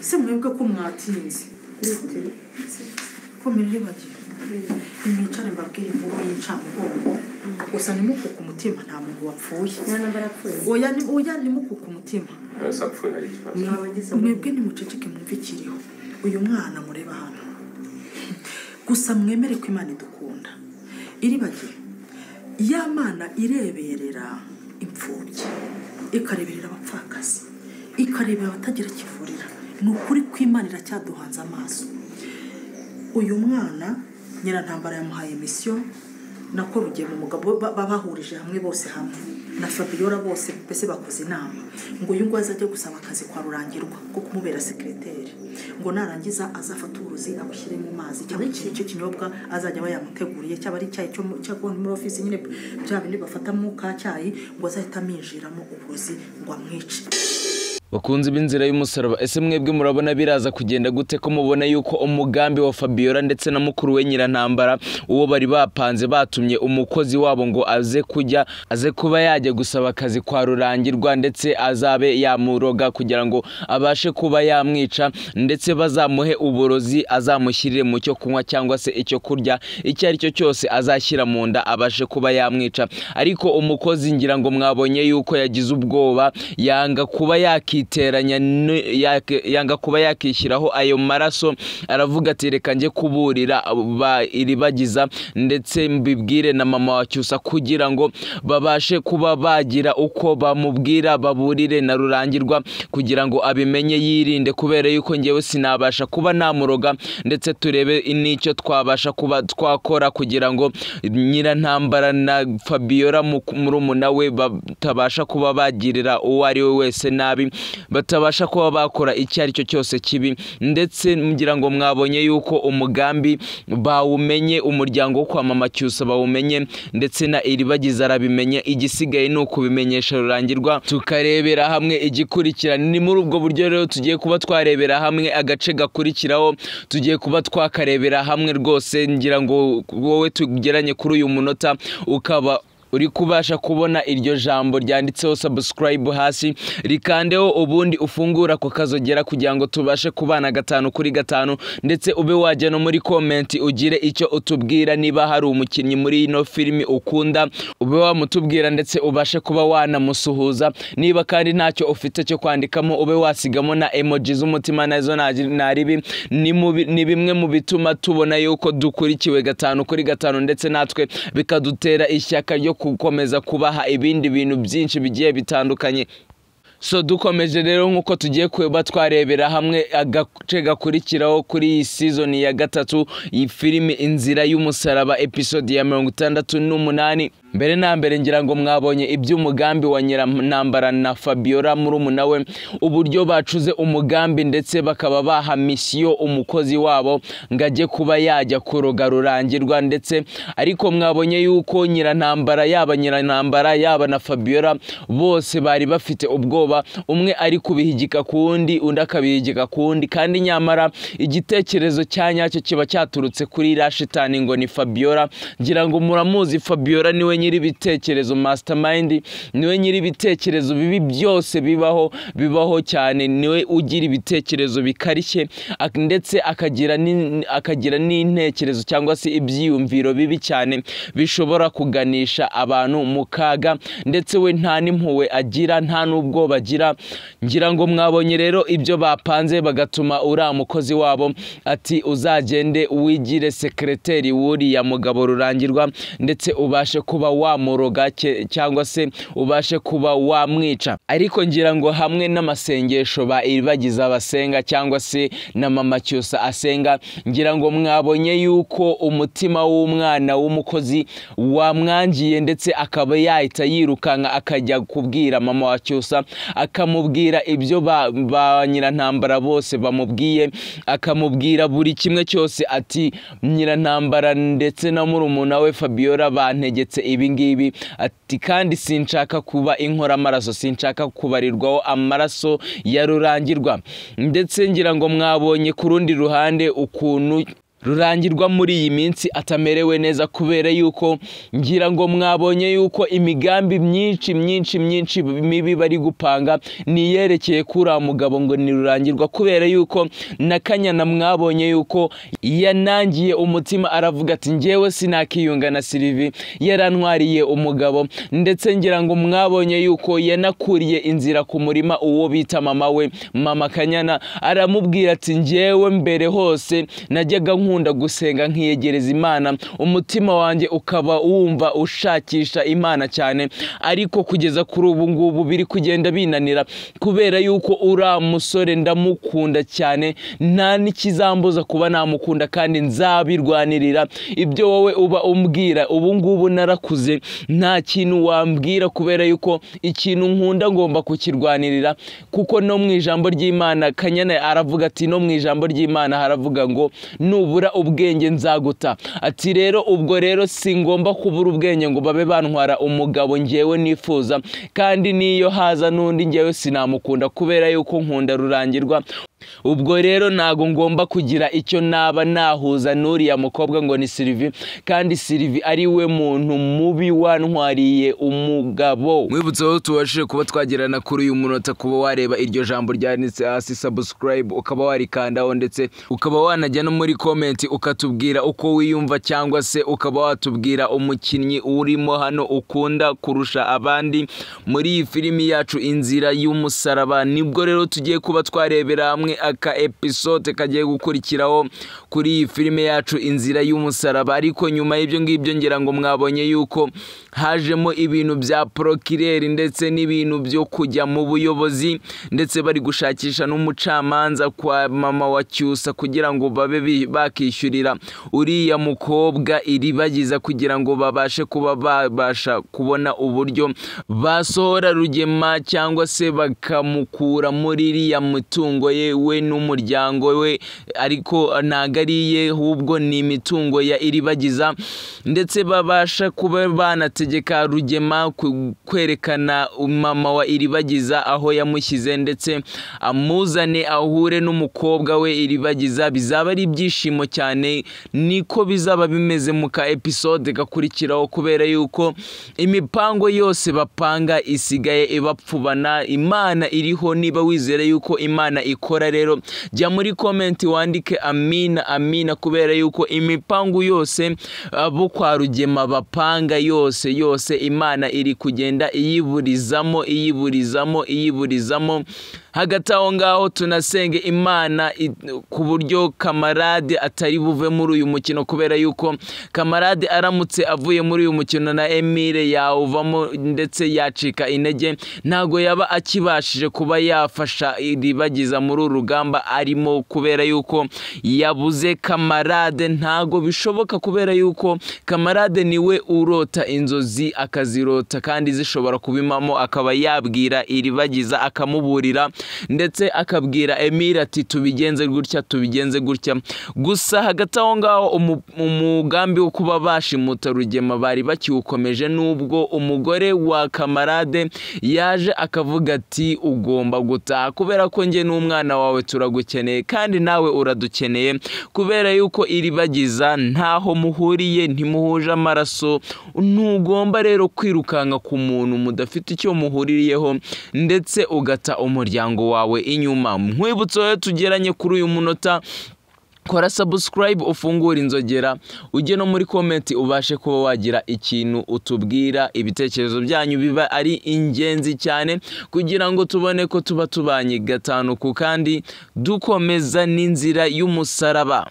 Se mwebwe ko mwatinze ko miribagiye nimwicare mbabwire inkuru y'incamugongo gusa nimukuka umutima nta muntu wapfuye. Oya oya nimukuka umutima. Mwebwe nimuceceke mwumve ikiriho. Uyu mwana mureba hano gusa mwemere ko Imana idukunda. Iribagiye ya Mana ireberera imfubyi, ikareberera abapfakazi, ikarebera abatagira kivurira. Ni ukuri kw'Imana iracyaduhanze amaso. Uyu mwana Nyirantambara yamuhaye mission nako rugiye mu mugabo babahurije hamwe bose hamwe na Fabiola bose mbese bakoze inama ngo uyu ngo azajye gusaba akazi kwa Rurangirwa ko kumubera secrétaire, ngo narangiza azafata uruzi abushyire mu mazi cyangwa icyo kinyobwa azajya aba yamuteguriye cyaba ari icyayi cyo muri office nyine bya bindi bafata mu ka cyayi, ngo azahita aminjiramo uburozi ngo amwice. Bakunzi b'inzira y'umusaraba, ese mwebwe murabona biraza kugenda gute ko mubona yuko umugambi wa Fabiola ndetse na mukuru we Nyirantambara uwo bari bapanze batumye umukozi wabo ngo aze kujya aze kuba yajya gusaba akazi kwa Rurangirwa ndetse azabe yamuroga kugira ngo abashe kuba yamwica ndetse bazamuhe uburozi azamushyirire mu cyo kunywa cyangwa se icyo kurya icyo ari cyo cyose azashyira mu nda abashe kuba yamwica. Ariko umukozi ngira ngo mwabonye yuko yagize ubwoba yanga kuba yakiteranya yanga kuba yakishyiraho ayo maraso, aravuga ati reka nje kuburira Iribagiza ndetse mbibwire na mama wa Cyusa kugira ngo babashe kuba bagira uko bamubwira baburire na Rurangirwa kugira ngo abimenye yirinde, kubera yuko ngewe sinabasha kuba namuroga ndetse turebe n'icyo twabasha kuba twakora kugira ngo Nyirantambara na Fabiola murumuna we batabasha kuba bagirira uwo ari we wese nabi, batabasha kuba bakora icyo ari cyo cyose kibi. Ndetse ngira ngo mwabonye yuko umugambi bawumenye, umuryango wo kwa mama Cyusa bawumenye ndetse na Iribagiza arabimenye, igisigaye ni ukubimenyesha Rurangirwa tukarebera hamwe igikurikira. Ni muri ubwo buryo rero tugiye kuba twarebera hamwe agace gakurikiraho, tugiye kuba twakarebera hamwe rwose. Ngira ngo wowe tugeranye kuri uyu munota ukaba uri kubasha kubona iryo jambo ryanditseho subscribe hasi, rikandeho ubundi ufungura ko kazogera kugira ngo tubashe kubana 5 kuri 5, ndetse ube wajya no muri comment ugire icyo utubwira niba hari umukinnyi muri ino filimi ukunda ube wamutubwira ndetse ubashe kuba wanamusuhuza. Niba kandi ntacyo ufite cyo kwandikamo ube wasigamo na emoji z'umutima nazo naribi ni bimwe mu bituma tubona yuko dukurikiwe 5 kuri 5 ndetse natwe bikadutera ishyaka ryo gukomeza kubaha ibindi bintu byinshi bigiye bitandukanye. So dukomeje rero nkuko tugiye kuba twarebera hamwe agace gakurikiraho kuri iyi season ya 3 iyi filime Inzira y'Umusaraba episode ya 68. Mbere na mbere ngira ngo mwabonye iby'umugambi wa Nyirantambara na Fabiola murumuna we, uburyo bacuze umugambi ndetse bakaba baha misiyo umukozi wabo ngajye kuba yajya kuroga Rurangirwa. Ndetse ariko mwabonye yuko Nyirantambara yaba Nyirantambara yaba na Fabiola bose bari bafite ubwoba, umwe ari kubihigika kundi undi akabihigika kundi, kandi nyamara igitekerezo cya nyacyo kiba cyaturutse kuri Rashitani ngo ni Fabiola. Ngira ngo muramuzi Fabiola niwe nyiri bitekerezo mastermind, niwe nyiri bitekerezo bibi byose bibaho bibaho cyane, niwe ugira ibitekerezo bikarishye ndetse akagira n'intekerezo cyangwa se ibyiyumviro bibi cyane bishobora kuganisha abantu mu kaga, ndetse we nta n'impuhwe agira nta n'ubwo bagira. Ngira ngo mwabonye rero ibyo bapanze bagatuma uriya mukozi wabo ati uzagende wigire sekreteri wuriya mugabo Rurangirwa ndetse ubashe kuba wamuroga cyangwa se ubashe kuba wamwica. Ariko ngira ngo hamwe n'amasengesho ba Iribagiza basenga cyangwa se na mama Cyusa asenga, ngira ngo mwabonye yuko umutima w'umwana w'umukozi wamwangiye ndetse akaba yahita yirukanka akajya kubwira mama wa Cyusa, akamubwira ibyo ba Nyirantambara bose bamubwiye, akamubwira buri kimwe cyose ati Nyirantambara ndetse na murumuna we Fabiola bantegetse ibi ngibi, ati kandi sinshaka kuba inkoramaraso, sinshaka kubarirwaho amaraso ya Rurangirwa. Ndetse ngira ngo mwabonye ku rundi ruhande ukuntu Rurangirwa muri iyi minsi atamerewe neza, kubera yuko ngira ngo mwabonye yuko imigambi myinshi myinshi myinshi mibi bari gupanga niyerekeye kuri mugabo ngo ni Rurangirwa, kubera yuko na Kanyana mwabonye yuko yanangiye umutima aravuga ati njyewe sinakiyunga na Sylvie, yarantwariye umugabo. Ndetse ngira ngo mwabonye yuko yanakuriye inzira ku murima uwo bita mama we, mama Kanyana, aramubwira ati njyewe mbere hose najyaga nkunda gusenga nkiyegereza Imana, umutima wanjye ukaba wumva ushakisha Imana cyane, ariko kugeza kuri ubu ngubu biri kugenda binanira kubera yuko ura musore ndamukunda cyane, nta n'ikizambuza kuba namukunda kandi nzabirwanirira. Ibyo wowe uba umbwira ubu ngubu narakuze, nta kintu wambwira kubera yuko ikintu nkunda ngomba kukirwanirira, kuko no mu ijambo ry'Imana Kanyana aravuga ati no mu ijambo ry'Imana haravuga ngo nubura ubwenge nzaguta. Ati rero ubwo rero singomba kubura ubwenge ngo babe bantwara umugabo ngewe nifuza, kandi niyo haza n'undi ngewe sinamukunda kubera yuko nkunda Rurangirwa. Ubwo rero ntago ngomba kugira icyo naba nahuza n'uriya mukobwa ngo ni Sylvie, kandi Sylvie ari we muntu mubi wantwariye umugabo. Mwibutse aho tubashije kuba twagirana kuri uyu munota, kuba wareba iryo jambo ryanditse hasi subscribe ukaba warikandaho, ndetse ukaba wanajya no muri comment ukatubwira uko wiyumva, cyangwa se ukaba watubwira umukinnyi urimo hano ukunda kurusha abandi muri iyi filimi yacu Inzira y'Umusaraba. Nibwo rero tugiye kuba twarebera hamwe aka episode kagiye gukurikiraho kuri iyi filime yacu Inzira y'Umusaraba. Ariko nyuma y'ibyo ngibyo ngira ngo mwabonye yuko hajemo ibintu bya procureur ndetse n'ibintu byo kujya mu buyobozi, ndetse bari gushakisha n'umucamanza kwa mama wa Cyusa kugira ngo babe bakishyurira uriya mukobwa Iribagiza, kugira ngo babashe kuba babasha kubona uburyo basohora Rugema cyangwa se bakamukura muri iriya mitungo ye we n'umuryango we, ariko ntago ari iye ahubwo ni imitungo ya Iribagiza. Ndetse babasha kuba banategeka Rugema kwerekana mama wa Iribagiza aho yamushyize, ndetse amuzane ahure n'umukobwa we Iribagiza. Bizaba ari ibyishimo cyane, niko bizaba bimeze mu ka episode gakurikiraho, kubera yuko imipango yose bapanga isigaye ibapfubana. Imana iriho, niba wizere yuko Imana ikora rero jya muri comment wandike amina amina, kubera yuko imipango yose abo kwa Rugema bapanga yose yose Imana iri kugenda iyiburizamo iyiburizamo iyiburizamo. Hagati aho ngaho tunasenge Imana ku buryo Kamarade atari buve muri uyu mukino, kubera yuko Kamarade aramutse avuye muri uyu mukino na Emile yawuvamo ndetse yacika intege, ntago yaba akibashije kuba yafasha Iribagiza muri uru rugamba arimo, kubera yuko yabuze Kamarade. Ntago bishoboka kubera yuko Kamarade niwe urota inzozi akazirota kandi zishobora kubimamo, akaba yabwira Iribagiza akamuburira, ndetse akabwira Emile ati tubigenze gutya tubigenze gutya. Gusa hagati aho ngaho umugambi wo kuba bashimuta Rugema bari bakiwukomeje, nubwo umugore wa Kamarade yaje akavuga ati ugomba gutaha kubera ko njye n'umwana wawe turagukeneye kandi nawe uradukeneye, kubera yuko Iribagiza ntaho muhuriye, ntimuhuje amaraso, ntugomba rero kwirukanka ku muntu mudafite icyo muhuririyeho ndetse ugata umuryango wawe inyuma. Nkwibutso rero tugeranye kuri uyu munota, kora subscribe ufungure inzogera, ujye no muri comment ubashe kuba wagira ikintu utubwira. Ibitekerezo byanyu biba ari ingenzi cyane kugira ngo tubone ko tuba tubanye gatanu ku kandi dukomeza n'inzira y'umusaraba.